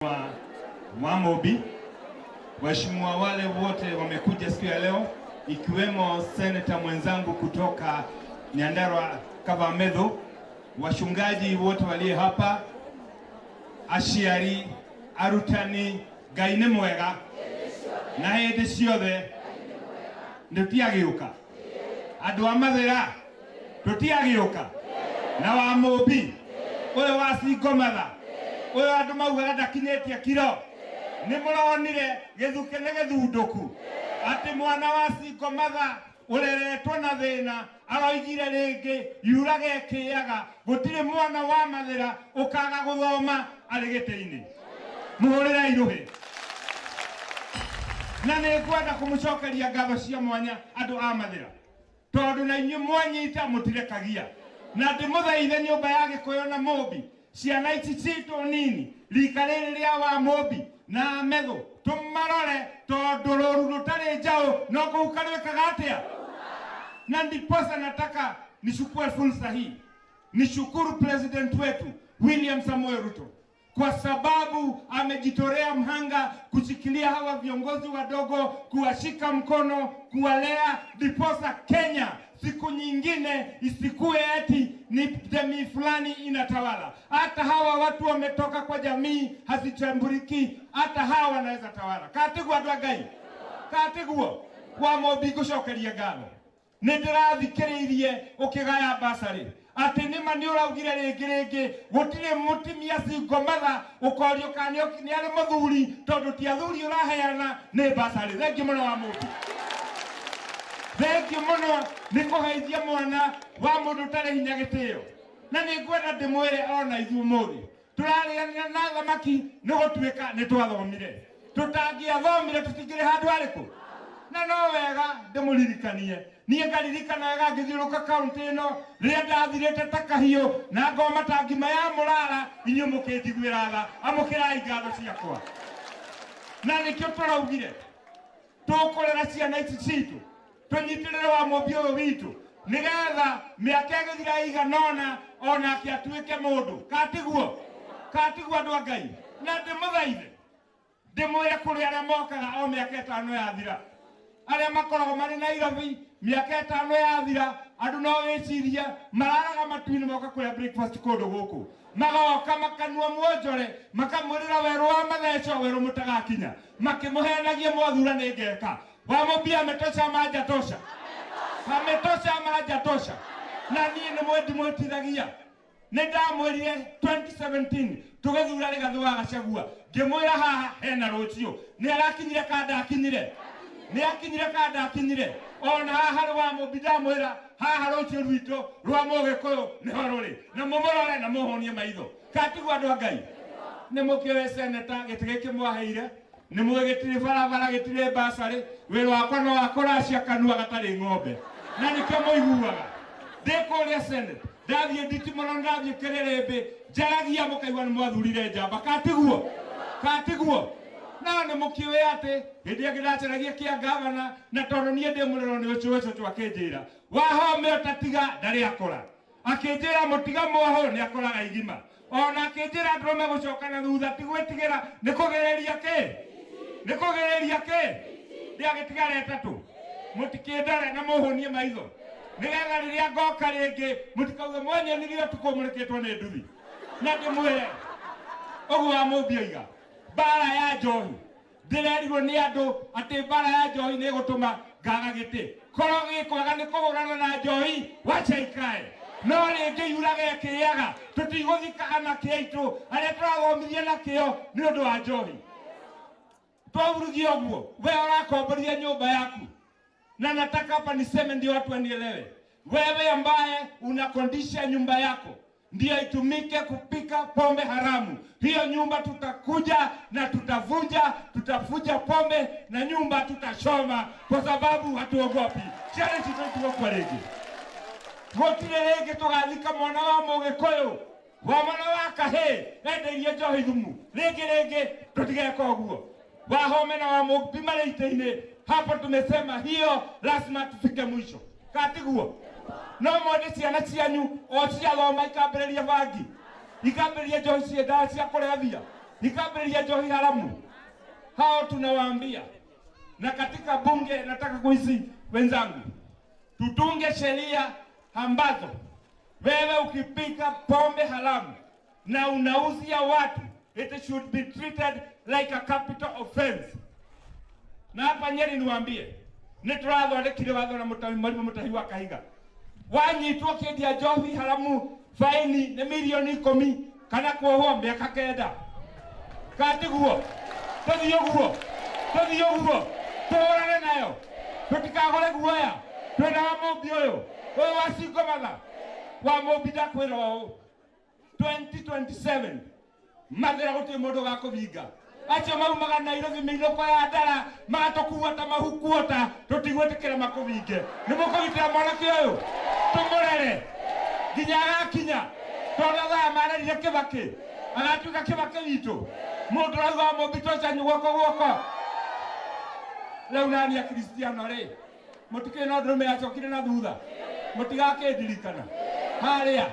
Wa Mumbi, waheshimiwa wale wote wamekuja siku ya leo, ikiwemo seneta mwenzangu kutoka Nyandarua Kava Methu, wachungaji wote walio hapa, aciari, arutani, Ngai nĩ mwega na hĩndĩ ciothe. Tũtiagĩũka andũ a Mathĩra, tũtiagĩũka na wa Mũmbi ũyũ wa Singomatha ũyũ andũ maugaga ndakinyĩtie kiro. Nĩ mũronire gĩthukĩ nĩ gĩthundũku atĩ mwana wa Singomatha ũreretwo na thĩna aroigire rĩngĩ yuraga ĩkĩaga gũtirĩ mwana wa Mathĩra ũkaga gũthoma arĩ gĩtĩ-inĩ. Mũhũrĩre irũhĩ na nĩ ngwenda kũmũcokeria ngatho cia mwanya andũ a Mathĩra tondũ na inyuĩ mwanyita mũtirekagia na ndĩmũthaithe nyũmba ya Gĩkũyũ na Mũmbi, ciana ici citũ nini rika rĩrĩ rĩa wa Mũmbi na Methu tũmarore tondũ rũru rũtarĩ njaũ no kũhuka rwĩkaga atĩa. Na ndiposa nataka nichukue fursa hii nishukuru president wetu William Samoei Ruto kwa sababu amejitolea mhanga kushikilia hawa viongozi wadogo, kuwashika mkono, kuwalea, ndiposa Kenya siku nyingine isikue eti ni jamii fulani inatawala. Hata hawa watu wametoka kwa jamii hazitambuliki, hata hawa wanaweza tawala. Katiguo andũ a Ngai, katiguo wa Mũmbi ngũcokeria ngatho nĩ ndĩrathikĩrĩirie ũkĩgaya basarĩ atĩ nĩma nĩ ũraugire rĩngĩ rĩngĩ gũtirĩ mũtimia singomatha ũkorio kana nĩ arĩ mũthuri tondũ ti athuri ũraheana nĩ basarĩ. Thengiũ mũno wa Mũmbi, thengiũ mũno nĩ kũheithia mwana wa mũndũ ũtarĩ hinya gĩtĩo. Na nĩ ngwenda ndĩmwĩre ona ithuĩ ũmũthĩ tũrarĩanĩra na thamaki nĩ gũtuĩka nĩ twathomire. Tũtangĩathomire tũtingĩrĩ handũ harĩkũ. Na no wega ndĩmũririkanie niĩ ngaririkana wega ngĩthiũrũka kaũntĩ ĩno rĩrĩa ndathirĩte ta kahiũ na ngoma ta ngima ya mũrara, inyuĩ mũkĩnjiguĩra tha. Amũkĩrai ngatho ciakwa. Na nĩkĩo tũraugire tũkũrera ciana ici citũ tũnyitĩrĩre wa Mũmbi ũyũ witũ nĩgetha mĩaka ĩgĩthira ĩigana ũna onake atuĩke mũndũ. Katiguo, katiguo andũ a Ngai. Na ndĩmũthaithe ndĩmwĩre kũrĩ arĩa mokaga o mĩaka 5 yathira, arĩa makoragwo marĩ Nairobi mĩaka 5 yathira, andũ no wĩcirie mararaga matu-inĩ moka kũrĩa breakfast kũndũ gũkũ, magoka makanua mwonjore makamwĩrĩra werũ wa matheco werũ mũtagakinya makĩmũhenagia mwathura nĩ ngeka. Wa Mũmbi ametosha ama hajatosha? Ametosha ama hajatosha? Na niĩ nĩ mwendi mwĩtithagia nĩ ndamwĩrire 2017 tũgĩthura Rigathĩ wa Gachagua ngĩmwĩra haha hena rũciũ. Nĩ arakinyire ka ndakinyire? Nĩ akinyire ka ndakinyire? Ona haha harĩ wa Mũmbi ndamwĩra haha rũciũ rwitũ rwa Mũgĩkũyũ nĩho rũrĩ na mũmũrore na mũhũnie maitho. Katiguo andũ a Ngai? Nĩ mũkĩũĩ seneta gĩtĩ gĩkĩ mwaheire nĩ mũĩ gĩtirĩ barabara gĩtirĩ basarĩ. Wĩra wakwa no wa kũracia kanua gatarĩ ng'ombe na nĩkĩo mũiguaga ndĩ kũrĩa senate ndathiĩ nditi mũno ndathiĩ kĩrĩrĩmbĩ njaragia mũkaigua nĩ mwathurire njamba. Katiguo, katiguo. No nĩ mũkĩũĩ atĩ hĩndĩ ĩngĩ ndacaragia kĩa gavana na tondũ niĩ ndĩ mũrĩro nĩ ũcũĩ cũcũ akĩnjĩra wahome ũtatiga ndarĩ akora akĩnjĩra mũtiga mwoho nĩ akoraga igima ona akĩnjĩra ndũrũme gũcoka na thutha ti gwĩtigĩra nĩ kũgĩrĩria kĩ nĩ kũgĩrĩria kĩ ndĩagĩtigara ĩtatũ. Mũtikĩndore na mũhũnie maitho nĩgetha rĩrĩa ngoka rĩngĩ mũtikauge mwanyonirie ũtukũ mũrĩkĩtwo nĩ nduthi. Na ndĩmwĩre ũguo wa Mũmbi oiga mbara ya njohi ndĩrerirwo nĩ andũ atĩ mbara ya njohi nĩ ĩgũtũma ngaga gĩtĩ korwo gĩkwaga nĩ kũhũrana na njohi wacha ikae no rĩngĩ yuraga ĩkĩaga tũtigũthika anake aitũ arĩa tũrathomithia na kĩo nĩ ũndũ wa njohi. Twaburugia ũguo we ũrakomborithia nyũmba yaku. Na nataka hapa niseme ndio watu wanielewe. Wewe ambaye unakondisha nyumba yako ndio itumike kupika pombe haramu, hiyo nyumba tutakuja na tutavunja, tutafuja pombe na nyumba tutachoma, kwa sababu hatuogopi. Ciana ici tũtigũkua rĩngĩ, gũtirĩ rĩngĩ tũgathika mwana wa Mũgĩkũyũ wa mwana wa kahĩĩ endeirie njohi thumu rĩngĩ rĩngĩ tũtigeka ũguo. Wahome na wa Mũmbi marĩ itĩ-inĩ hapo, tumesema hiyo lazima tufike mwisho. Katiguo no mwende ciana cianyu o ciathoma ikambĩrĩria bangi ikambĩrĩria njohi cia ndawa cia kũrebia. Ikambĩrĩria njohi haramu. Hao tunawaambia, na katika bunge nataka kuhisi wenzangu, tutunge sheria ambazo wewe ukipika pombe haramu na unauzia watu, it should be treated like a capital offense. Na hapa Nyeri niwaambie, nĩtũrathondekire watho na Mwalimu Mutahi wa Kahiga, wanyitwo kĩendia njohi haramu faini nĩ milioni 10 kana kuohwo mĩaka 9. Katiguo tũthiĩ ũguo, tũthiĩ ũguo, tũhũrane nayo, tũtikagũre guoya. Twĩna wa Mũmbi ũyũ, ũyũ wa Cingomatha wa Mũmbi, ndakwĩra ũũ, 2027 Mathĩra gũtirĩ mũndũ ũgakũvinga. Acio maumaga Nairobi mĩinũko ya ndara magatũkua ta mahukuota, tũtigwĩtĩkĩra makũvinge. Nĩ mũkũgitĩra mwanake ũyũ, tũmũrere nginya agakinya, tondũ thaa marerire Kĩbakĩ agatuĩka Kĩbakĩ witũ. Mũndũ ũrauga wa Mũmbi tũcanyu guoko guoko. Rĩu nani a Kristiano rĩ, mũtikĩrĩ na ndũrũme yacokire na thutha, mũtigakĩndirikana harĩa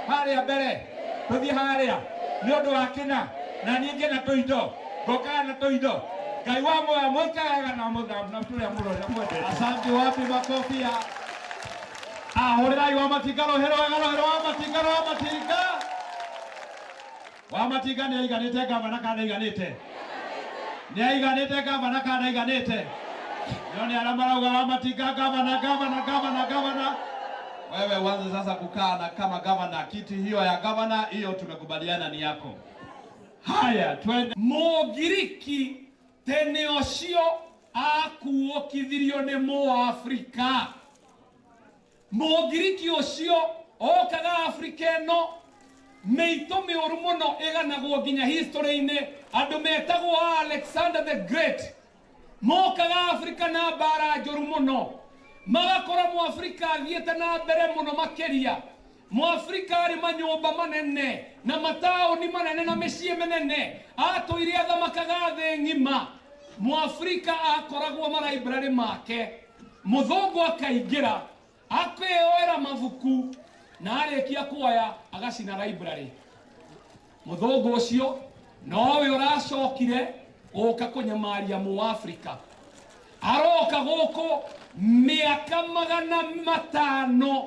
harĩa mbere, tũthiĩ harĩa nĩ ũndũ wa kĩna, na niĩ ngĩe na tũindo, ngokaga na tũindo. Ngai wa muoyo mũikaraga na mũthambu na tũrĩa mũrorera mwendete. Asante, wapi makofi ya ahũrĩrai wa Matinga rũhĩ rwega, rũhĩ rwa Matinga, rwa Matinga. Wa Matinga nĩ aiganĩte gavana kana aiganĩte? Nĩ aiganĩte gavana kana aiganĩte? No nĩ arĩa marauga wa Matinga gavana, gavana, gavana, gavana. Wewe uanze sasa kukaa na kama gavana, kiti hiyo ya gavana hiyo tumekubaliana ni yako. Haya, twende. Mũngiriki tene ũcio akuũkithirio nĩ Mũafrika. Mũngiriki ũcio okaga Afrika ĩno mĩitũ mĩũru mũno ĩganagwo nginya history-inĩ, andũ metagwo Alexander the Great mokaga Afrika na mbara njũru mũno, magakora Mũafrika athiĩte na mbere mũno makĩria. Mũafrika arĩ manyũmba manene na mataũni manene na mĩciĩ mĩnene, atũire athamakaga thĩ ng'ima. Mũafrika akoragwo maraibrarĩ make, mũthũngũ akaingĩra akeoera mabuku na arĩkia kuoya agacina library. Mũthũngũ ũcio nowe ũracokire gũka kũnyamaria Mũafrika, aroka gũkũ mĩaka 500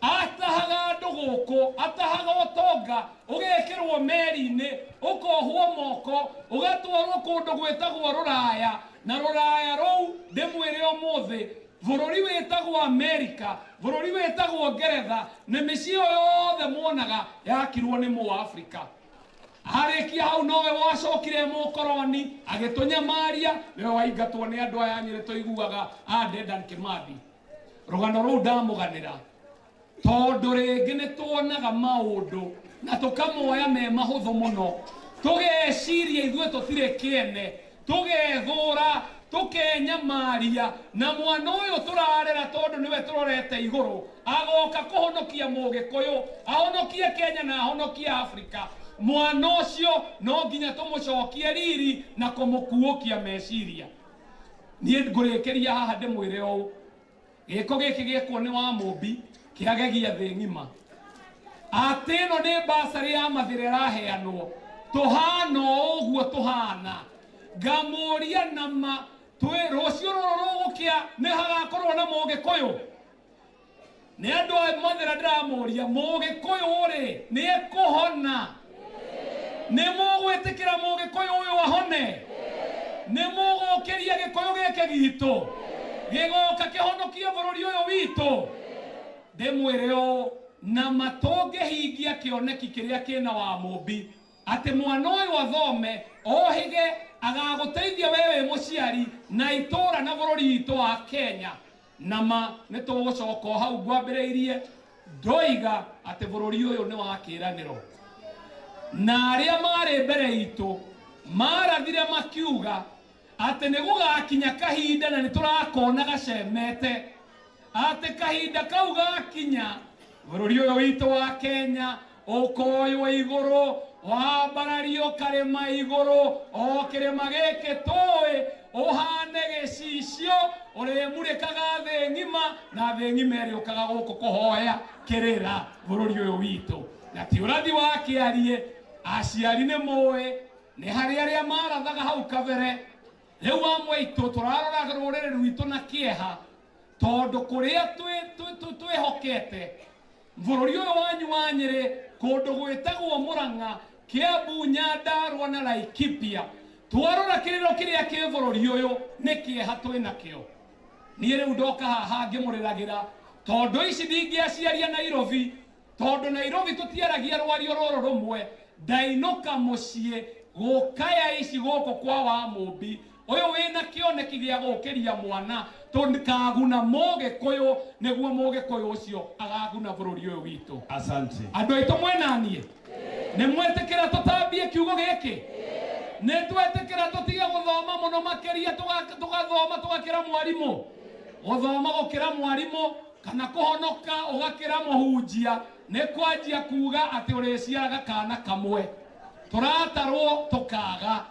atahaga andũ gũkũ, atahaga ũtonga ũgekĩrwo meri-inĩ, ũkohwo moko, ũgatwarwo kũndũ gwĩtagwo Rũraya, na Rũraya rũu ndĩmwĩre ũmũthĩ bũrũri wĩtagwo Amerika, bũrũri wĩtagwo Ngeretha, na mĩciĩ ĩyo yothe muonaga yakirwo nĩ Mũafrika. Arĩkia hau nowe wacokire mũkoroni agĩtũnyamaria, nĩwe waingatwo nĩ andũ aya Nyĩrĩ tũiguaga a Dedan Kimathi. Rũgano rũu ndamũganĩra tondũ rĩngĩ nĩ tuonaga maũndũ na tũkamoya me mahũthũ mũno, tũgeciria ithuĩ tũtirĩ kĩene, tũgethũra, tũkenyamaria, na mwana ũyũ tũrarera tondũ nĩwe tũrorete igũrũ agoka kũhonokia Mũgĩkũyũ, ahonokie Kenya na ahonokie Afrika. Mwana ũcio no nginya tũmũcokie riri na kũmũkuũkia meciria. Niĩ ngũrĩkĩria haha ndĩmwĩre ũũ, gĩko gĩkĩ gĩekwo nĩ wa Mũmbi kĩagegia thĩ ng'ima, atĩ ĩno nĩ basarĩ ya Mathĩra ĩraheanwo, tũhana o ũguo tũhana. Ngamũria nama twĩ rũciũ rũrũ rũgũkĩa nĩ hagakorwo na Mũgĩkũyũ. Nĩ andũ a Mathĩra ndĩramũria, Mũgĩkũyũ rĩ nĩ ekũhona? Nĩ mũgwĩtĩkĩra Mũgĩkũyũ ũyũ ahone? Nĩ mũgũkĩria Gĩkũyũ gĩkĩ gitũ gĩgoka kĩhonokie bũrũri ũyũ witũ? Ndĩmwĩre ũũ, na matũngĩhingia kĩoneki kĩrĩa kĩna wa Mũmbi, atĩ mwana ũyũ athome ohĩge agagũteithia we wĩ mũciari na itũra na bũrũri witũ wa Kenya, nama nĩ tũgũcoka o hau ngwambĩrĩirie ndoiga atĩ bũrũri ũyũ nĩ wa kĩĩranĩro. Na arĩa marĩ mbere itũ marathire makiuga atĩ nĩ gũgakinya kahinda na nĩ tũrakona gacemete, atĩ kahinda kau gakinya bũrũri ũyũ witũ wa Kenya ũkoywo igũrũ, wambarario karĩma igũrũ, o kĩrĩma gĩkĩ tũĩ ũhane gĩcicio ũrĩmurĩkaga thĩ ng'ima, na thĩ ng'ima ĩrĩũkaga gũkũ kũhoya kĩrĩra bũrũri ũyũ witũ. Na ti ũrathi wa kĩarie, aciari nĩ mũĩ, Nĩ harĩ arĩa marathaga hau kabere. Rĩu amwe aitũ tũraroraga rũrĩrĩ rwitũ na kĩeha tondũ kũrĩa twĩhokete bũrũri ũyũ wanyu wa Nyĩrĩ kũndũ gwĩtagwo Mũrang'a, Kiambu, Nyandarua na Laikipia, twarora kĩrĩro kĩrĩa kĩ bũrũri ũyũ nĩ kĩeha twĩnakĩo. Niĩ rĩu ndoka haha ngĩmũrĩragĩra tondũ ici ndingĩaciaria Nairobi, tondũ Nairobi tũtiaragia rwario rũrũ rũmwe. Ndainũka mũciĩ gũkaya ici gũkũ kwa wa Mũmbi ũyũ wĩna kĩoneki gĩa gũkĩria mwana tũkaguna mũgĩkũyũ nĩguo mũgĩkũyũ ũcio agaguna bũrũri ũyũ witũ. Asante. Andũ aitũ mwena niĩ nĩ mwetĩkĩra tũtambie kiugo gĩkĩ? Nĩ twetĩkĩra tũtige gũthoma mũno makĩria, tũgathoma tũgakĩra mwarimũ, gũthoma gũkĩra mwarimũ kana kũhonoka ũgakĩra mũhunjia nĩ kwanjia kuga atĩ ũrĩciaraga kana kamwe. Tũratarwo tũkaga.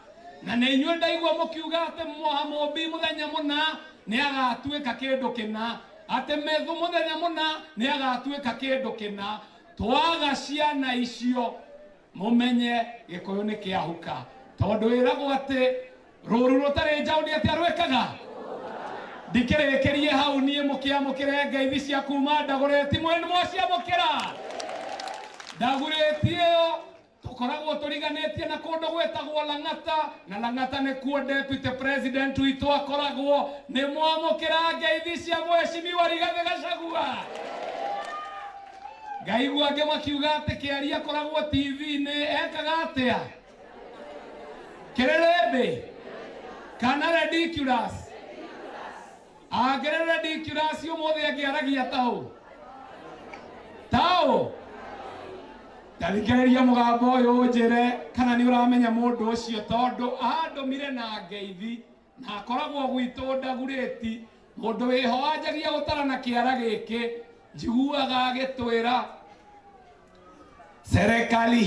Na nĩ inyuĩ ndaigua mũkiuga atĩ Mũmbi mũthenya mũna nĩ agatuĩka kĩndũ kĩna, atĩ Methu mũthenya mũna nĩ agatuĩka kĩndũ kĩna. Twaga ciana icio mũmenye Gĩkũyũ nĩ kĩahuka, tondũ wĩragwo atĩ rũru rũtarĩ njaũ nĩ atĩa rwĩkaga. Ndikĩrĩkĩrie hau niĩ mũkĩamũkĩre ngeithi cia kuma Ndagũrĩti, mwĩ nĩ mwaciamũkĩra. Ndagũrĩti ĩyo tũkoragwo tũriganĩtie na kũndũ gwĩtagwo Lang'ata, na Lang'ata nĩkuo deputy president witũ akoragwo. Nĩ mwamũkĩra ngeithi cia Mheshimiwa Rigathĩ Gachagua. Ngaigua angĩ makiuga atĩ kĩaria akoragwo TV-inĩ ekaga atĩa? Kĩrĩrĩmbĩ kana ridiculous? Angĩrĩ ridiculous ũmũthĩ angĩaragia taũ taũ. Tathikĩrĩria mũgambo ũyũ ũnjĩre kana nĩ ũramenya mũndũ ũcio, tondũ andũmire na ngeithi na akoragwo gwitũ Ndagurĩti. Mũndũ wĩho wanjagia gũtara na kĩara gĩkĩ, njiguaga agĩtwĩra serikali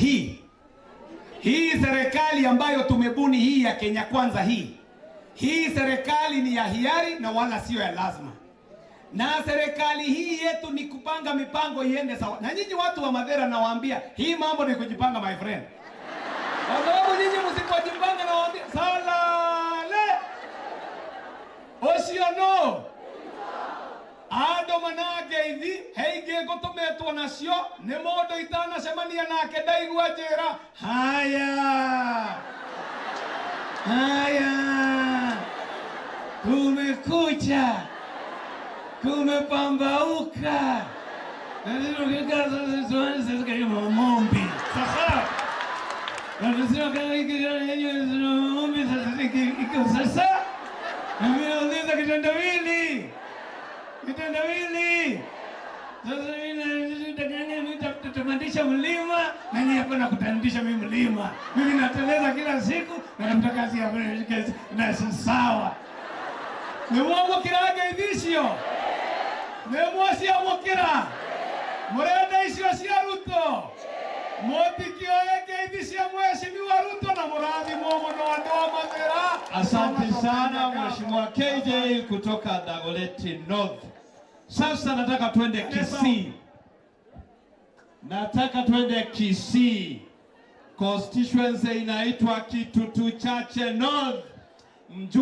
hii serikali ambayo tumebuni hii ya Kenya Kwanza, hii serikali ni ya hiari na wala sio ya lazima. Na serikali hii yetu ni kupanga mipango iende sawa. Na nyinyi watu wa Mathera nawaambia hii mambo ni kujipanga, my friend. Kwa sababu nyinyi msipojipanga nawaambia salale. Ocio no. Andũ manangeithi heingĩ ngũtũmĩtwo nacio nĩ mũndũ itanacemania nake ndaigua njĩra haya haya kumekucha kumepambauka Mombi sasa sasa nimeuliza kitendawili kitendawili. Sasa mimi nitatandisha mlima na nyinyi hapa nakutandisha mimi mlima. Mimi nateleza kila siku na natafuta kazi ya na sawa. Ni mwamũkĩra ngeithi icio? Nĩ mwaciamũkĩra? Mũrenda icio cia Ruto? Mũtikĩoe ngeithi cia Mheshimiwa Ruto na mũrathimwo mũno andũ a Mathera. Asante sana Mheshimiwa KJ kutoka Dagoretti North. Sasa nataka twende Kisii. Nataka twende Kisii. Constituency inaitwa Kitutu Chache North. Mjumbe